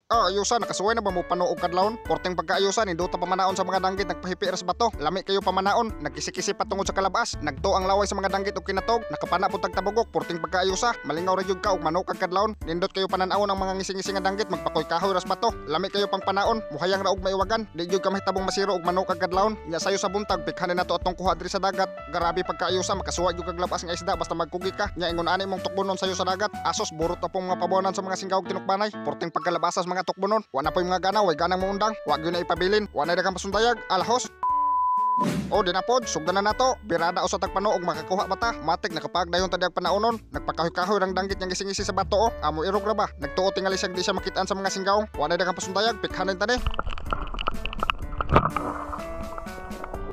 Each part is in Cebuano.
Ah, ayusa, nakasuway na ba mo pano og kadlawon? Porteng pagkaayusa, nindota pamanaon sa mga danggit, nagpahipi ra sa bato. Lami kayo pamanaon, nagkisi-kisi patungod sa kalabas, nagto ang laway sa mga danggit og kinatog, nakapana pud tag tabugok, porteng pagkaayusa, malingaw ra gyud ka og manok kag kadlawon. Nindot kayo panan-awon ang mga ngising-ngising nga danggit, magpakoy kahoy ra sa bato. Lami kayo pang panaon, muhayang ra og maiwagan, di gyud ka mahitabong masiro og manok kag kadlawon. Nya sayo sa buntag, pikhan nato atong kuha diri sa dagat. Grabe pagkaayusa, makasuwa gyud kag labas nga isda basta magkugi ka. Nya ingon ani mong tukbonon sayo sa dagat. Asos burot na pong mga pabonan sa mga singgawg tinukbanay. Porteng pagkalabasas mga tukbonon. Wa na po'y mga gana, way ganang muundang. Wa gyud na ipabilin, wa na daghang pasundayag. Alahos. O di na pod, sugdan na nato. Birada usa tag pano og makakuha bata. Matik nakapagdayon ta diag panaunon. Nagpakahoy-kahoy rang danggit yang gising-isi sa bato o. Amo irog ra ba? Nagtuo tingali siyag di siya makitaan sa mga singgawng. Wa na daghang pasundayag, pikhanin ta ni.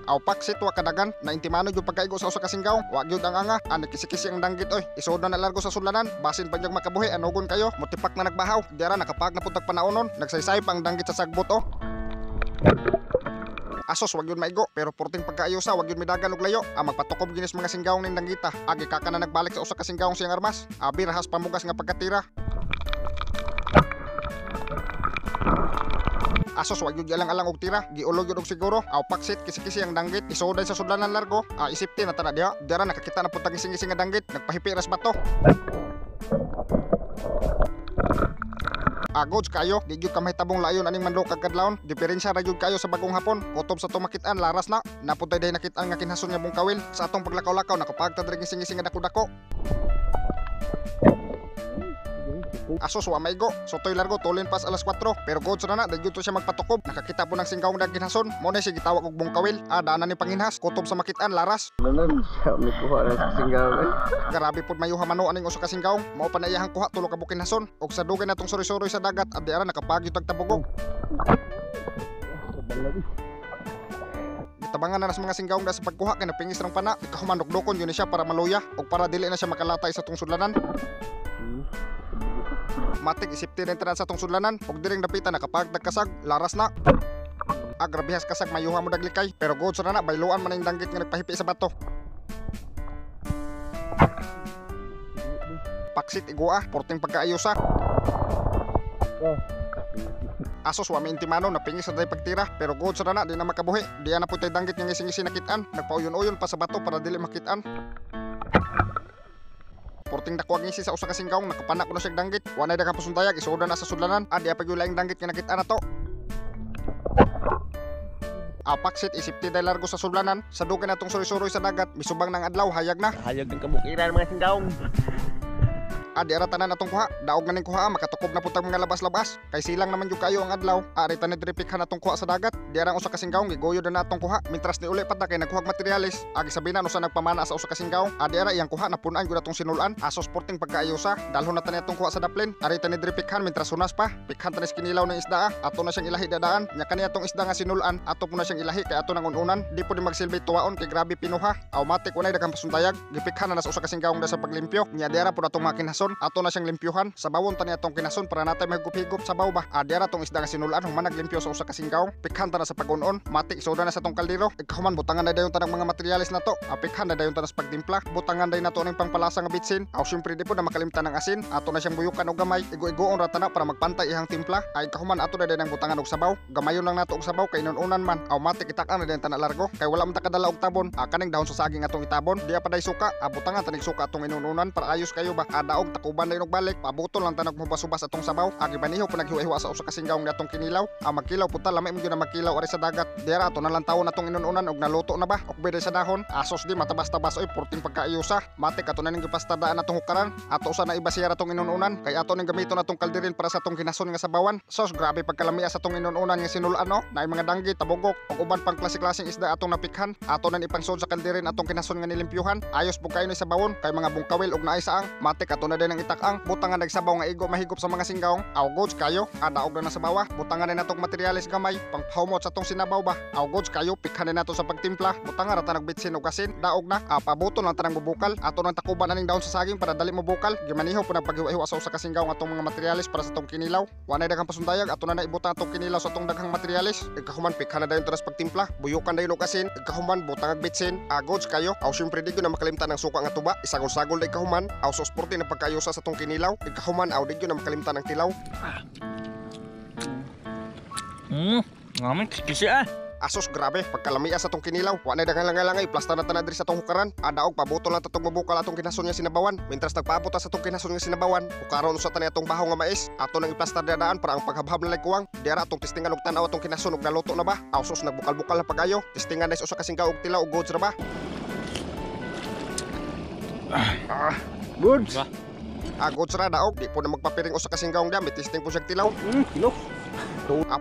Aw paksit wa kadagan na intimano gyud pagkaigo sa usa ka singgaw. Wa gyud ang anga, ani kisi-kisi ang danggit oy. Isod na largo sa sulanan, basin pa gyud makabuhi anugon kayo. Motipak na nagbahaw. Diara nakapag na pud tag panaunon, nagsaysay pa ang danggit sa sagbot oh. Asos wag yun maigo, pero porting pagkaayusa wag yun midagan og layo. Ang magpatukob ginis mga singgawng ning danggita. Agi kaka na nagbalik sa usa ka singgawng siyang armas. Abi rahas pamugas nga pagkatira. Asos wag yun alang-alang og tira, giulog yun og siguro. Aw paksit kisi-kisi ang danggit, isuday sa sudlanan largo. Ah, isipti na tana diha. Diara nakakita na pud tag ngising-ngising nga danggit, nagpahipi ras bato. Agods kayo, di gyud ka mahitabong layon aning manlok kag kadlawon. Diferensya ra gyud kayo sa bagong hapon. Kutob sa tumakitaan laras na. Napuntay day nakitaan nga kinhason nga bungkawil. Sa atong paglakaw-lakaw nakapagta diri ngising-ngising nga dako-dako. Asos wa maigo, sotoy largo tulin pas alas 4, pero goods ra na, dahil to siya magpatukob. Nakakita po ng singgawng dag ginhason, mo na siya gitawag og bungkawil. Ah, daanan ni panghinhas, kutob sa makitaan laras. Nanan siya may kuha ng singgaw. Grabe pud mayuha mano aning usa ka singgawng, mao pa na iyahang kuha tulo ka bukin hason. Og sa dugay natong suroy-suroy sa dagat, addi ara nakapagyo tag tabugok. Gitabangan na sa mga singgawng da sa pagkuha kay napingis rang pana, ikahuman dukdukon yun siya para maluya og para dili na siya makalatay sa tong sudlanan. Matik isipti rin tanan sa tong sudlanan ug diring dapita nakapagdagkasag laras na. Agrabihas kasag mayuha mo daglikay, pero goods ra na bayloan man ning danggit nga nagpahipi sa bato. Paksit igua, porting pagkaayusa. Asos wa may intimano napingis sa day pagtira, pero goods ra na di na makabuhi. Di na pud tay danggit nga ngising-ngisi nakitaan, nagpauyon-uyon pa sa bato para dili makitaan. Porting dako ang ngisi sa usa ka singgawng, nakapana kuno siyag danggit. Wa nay daghang pasundayag, isuodan na sa sudlanan. Adi pa gyud laing danggit nga nakitaan nato. Apaksit isipti day largo sa sudlanan. Sa dugay natong suroy-suroy sa dagat, misubang ng adlaw, hayag na. Hayag ng kabukiran mga singgawng. Adi ara tanan atong kuha, daog na ning kuha, makatukob na pud tag mga labas-labas. Kay silang naman jud kayo ang adlaw. Ari tanan diri pikhan atong kuha sa dagat. Di ara ang usa ka singgawng gigoyo na atong kuha. Mintras ni uli pa ta kay nagkuhag materyales. Agi sabi na usa nagpamana sa usa ka singgawng. Adi ara iyang kuha napunan gyud atong sinulan. Asos porting pagkaayusa, dalhon na tani atong kuha sa daplin. Ari tanan diri pikhan mintras hunas pa. Pikhan tanis kinilaw ng isda. Ato na siyang ilahi dadaan. Nya kani atong isda nga sinulan, ato po na siyang ilahi kay ato nang ununan. Di pud magsilbi tuwaon kay grabe pinuha. Automatic unay daghang pasundayag. Gipikhan na sa usa ka singgawng da sa paglimpyo. Nya di ara pud atong mga kinhason. Ato na siyang limpyuhan. Sabawon tani atong kinason para natay mahigup-higup sabaw ba. Adi ara tong isda nga sinulan human naglimpyo sa usa ka singgawng. Pikhan ta na sa pag-unon. Matik isoda na sa tong kaldero. Ikahuman butangan na dayon tanang mga materyales nato. Apikhan na dayon ta sa pagtimpla. Butangan day nato ning pangpalasa nga bitsin. Aw syempre di po na makalimtan ng asin. Ato na siyang buyukan og gamay. Igo-igoon ra tana para magpantay ihang timpla. Ay kahuman ato na dayon ang butangan og sabaw. Gamayon lang nato og sabaw kay inununan man. Aw matik itak-an na dayon tana largo kay wala man ta kadala og tabon. Kaning dahon sa saging atong itabon. Diya pa day suka. Butangan tanig suka atong inununan para ayos kayo ba. Adaog takuban na og balik, pabuto lang tanag mubasubas atong sabaw. Agi baniho po naghiwa-hiwa sa usa ka singgawng natong kinilaw. Ang magkilaw po ta, lamay mo gyud na magkilaw ari sa dagat. Diara ato na lang tawon atong inununan og naluto na ba. Ukbe sa dahon. Asos di matabas-tabas oy porting pagkaayusa. Matik ato na ning gipastadaan atong hukaran. Ato usa na ibasiyar atong inununan kay ato ning gamiton atong kalderin para sa atong kinason nga sabawan. Sos grabe pagkalamia sa atong inununan nga sinulan no. Naay mga danggit, tabugok ug uban pang klase-klaseng isda atong napikhan. Ato nan ipangsod sa kalderin atong kinason nga nilimpyuhan. Ayos po kayo ni sabawon kay mga bungkawil ug naay saang. Matik ato na din ang itakang butangan nagsabaw nga igo mahigop sa mga singgawng. Aw goods kayo, adaog na sa bawa. Butangan na natong materyales gamay pangpahumot sa tong sinabaw ba. Aw goods kayo, pikhan na nato sa pagtimpla. Butangan ra tanag bitsin ug asin, daog na. Pabuto lang tanang bubukal. Ato nang takuban aning dahon sa saging para dali mo bukal. Gimaniho po nagpaghiwa-hiwa sa usa ka singgawng atong mga materyales para sa tong kinilaw. Wa nay daghang pasundayag, ato na naibutang atong kinilaw sa atong daghang materyales. Ikahuman pikhan na dayon tanas pagtimpla. Buyukan dayon og asin, ikahuman butang ag bitsin. Goods kayo. Aw syempre di gyud na makalimtan ang suka nga tuba. Isagol-sagol day kahuman. Aw sos porte na pagkayusa sa tong kinilaw. Ikahuman aw di gyud na makalimtan ang tilaw. Ngamin kisi ah. Asos grabe, pagkalamia sa tong kinilaw, wa na daghang langay-langay, plasta na tanan diri sa tong hukaran. Adaog pabuto lang tatong mabukal atong kinason nga sinabawan. Mintras nagpaabot ta sa tong kinason nga sinabawan, hukaron usa tani atong baho nga mais. Ato nang iplastar dadaan para ang paghabhab na kuwang. Diara atong testingan og tan-aw atong kinason og naluto na ba. Asos nagbukal-bukal na pagayo. Testingan na usa ka singgaw og tilaw og goods ra ba. Goods. Goods ra daog, di po na magpapiring usa ka singgaw dia, may testing po siya tilaw. Kilo.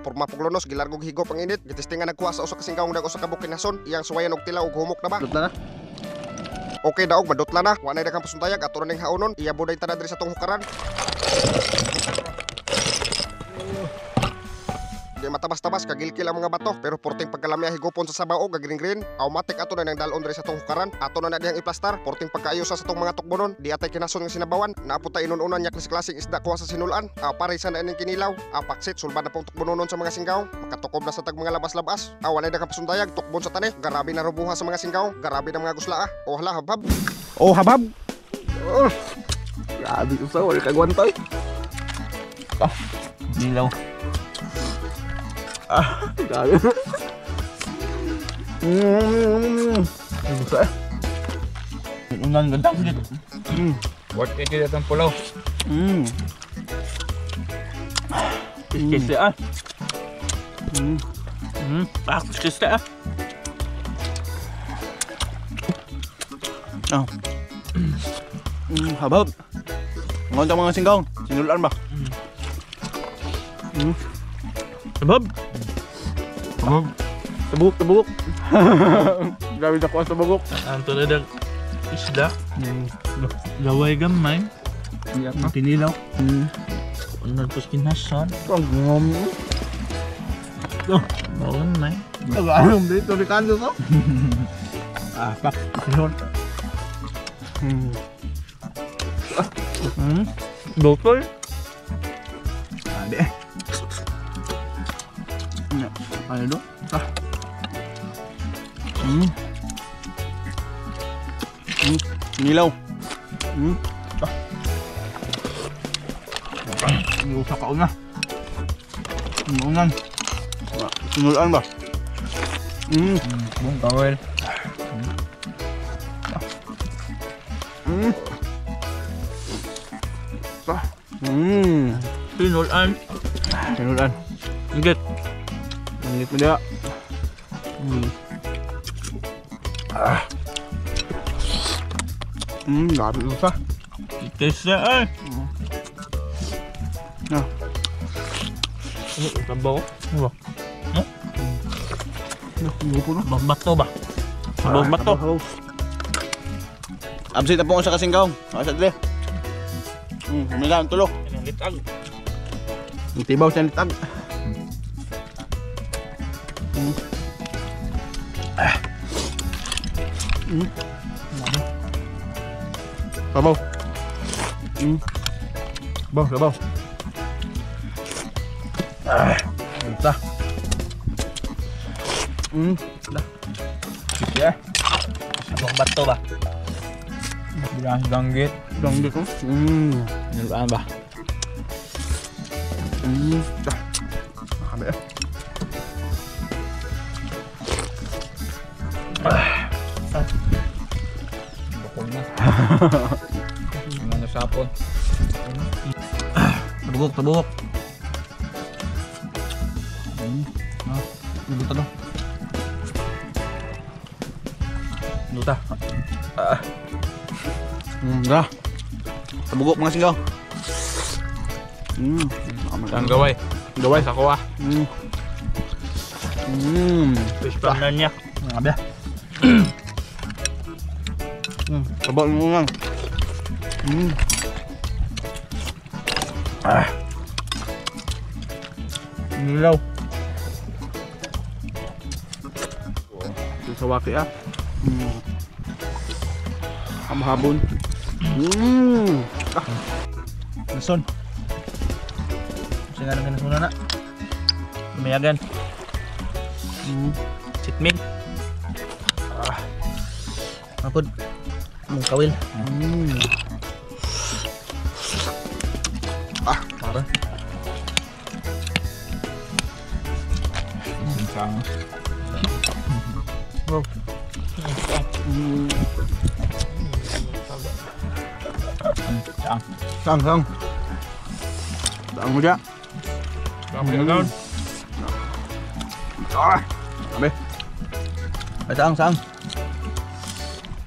Porma puglonos gilargog higop ang init. Gitestingan nagkuha sa usa ka singgaw dag usa ka bukinason. Iyang suwayan og tilaw og humok na ba. Dutla na. Okay daog, madutla na. Wa nay daghang pasuntayag ato ning haonon. Iya buday tanan diri sa tong hukaran. Di matabas-tabas kagilkil ang mga bato, pero porting pagkalamya higupon sa sabaw og green green, automatic ato na nang dalon diri sa tong hukaran. Ato na na dihang iplastar, porting pagkaayo sa tong mga tukbonon. Di atay kinason nga sinabawan. Naapot ta inununan nya klase-klaseng isda kuha sa sinulan. Pare sa na ining kinilaw. Paksit sulbad na pong tukbononon sa mga singgaw. Makatukob na sa tag mga labas-labas. Walay daghang pasundayag, tukbon sa tani. Garabi na rubuha sa mga singgaw, garabi na mga guslaa. Oh hala, habhab. Oh, habhab. Oh. Grabe usa wala kagwantay. Dilaw. Grabe. Usa. Unan ganda dito. Worth it dito ang pulaw. Kisi ah. Ah, kisi ah. Oh. Habhab. Ngon ta mga singgaw. Sinulan ba? Habhab. Habhab. Tabuk, tabuk. Grabe na kuha sa tabuk. Ang tulad ng isda. Gaway gamay. Kinilaw. Unan po kinason. Ang ngom. Oh, gamay. Ang dito ni kanto to. Pak. Sinol. Bukol. Ade. Ano do? Ah. Nilaw. Ah. Yung sa kauna. Unan. Sinulan ba? Bung kawel. Ah. Sinulan. Sinulan. Ingat. Ingat mo dia. Ah. Grabe usa. Kesa ay. Ah. Sabaw. Ano ba? No? No, no. Bato ba? Sabaw bato. Absent na po sa kasinggaw. Asa dre. Humila ang tulo. Anong litag? Ang tibaw sa litag. Ah. Sabaw. Sabaw, sabaw. Ah, ito. Dah. Yeah. Sabang bato ba? Bilang danggit. Danggit ko. Niluan ba? Dah. Ambil ya. Bukol na. Ano sapon? Tabugok, tabugok. Luta do. Luta. Dah. Tabugok mga singgaw. Ang gaway. Gaway. Sa kuha. Fish pan na niya. Grabe. Sabaw mo lang. Ah. Nilaw. Ito sa waki ah. Hamhabon. Ah. Nason. Kasi nga nang kinasuna na. Lumayagan. Sitmin. Ah. Mapod. Mong kawil. Ah. Para. Sang. Sang. Sang, sang. Daan mo dyan. Sang mo dyan. Ah! Grabe. Ay, sang, sang.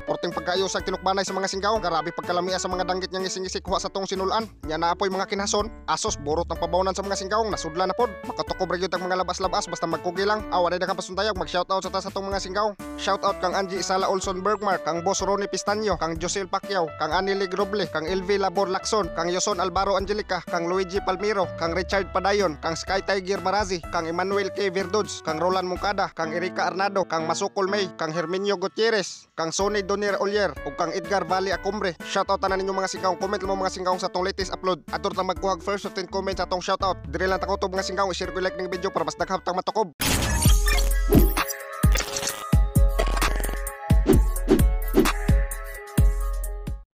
Porting pagkayo sa tinukbanay sa mga singgaw, grabe pagkalamia sa mga danggit niyang ngising-ngisi kuha sa tong sinulan. Nya naapoy mga kinason, asos borot ang pabawnan sa mga singgaw, nasudla na pod. Makatukob ra gyud ang mga labas-labas basta magkugi lang. Awa na daghang pasuntayag, mag-shoutout sa ta sa tong mga singgaw. Shoutout kang Angie Isala Olson Bergmark, kang Boss Ronnie Pistanyo, kang Josel Pacquiao, kang Anily Groble, kang LV Labor Lacson, kang Yoson Alvaro Angelica, kang Luigi Palmiro, kang Richard Padayon, kang Sky Tiger Marazi, kang Emmanuel K. Verduds, kang Roland Moncada, kang Erika Arnado, kang Masukol May, kang Herminio Gutierrez, kang Sonny Donir Olier, ug kang Edgar Valle Acumbre. Shoutout tanan ninyo mga singkaong. Comment mo mga singkaong sa atong latest upload. Ador ta magkuhag first 15 comments sa atong shoutout. Dire lang takutob mga singkaong. I-share ko, like ning video para mas daghang tang matukob.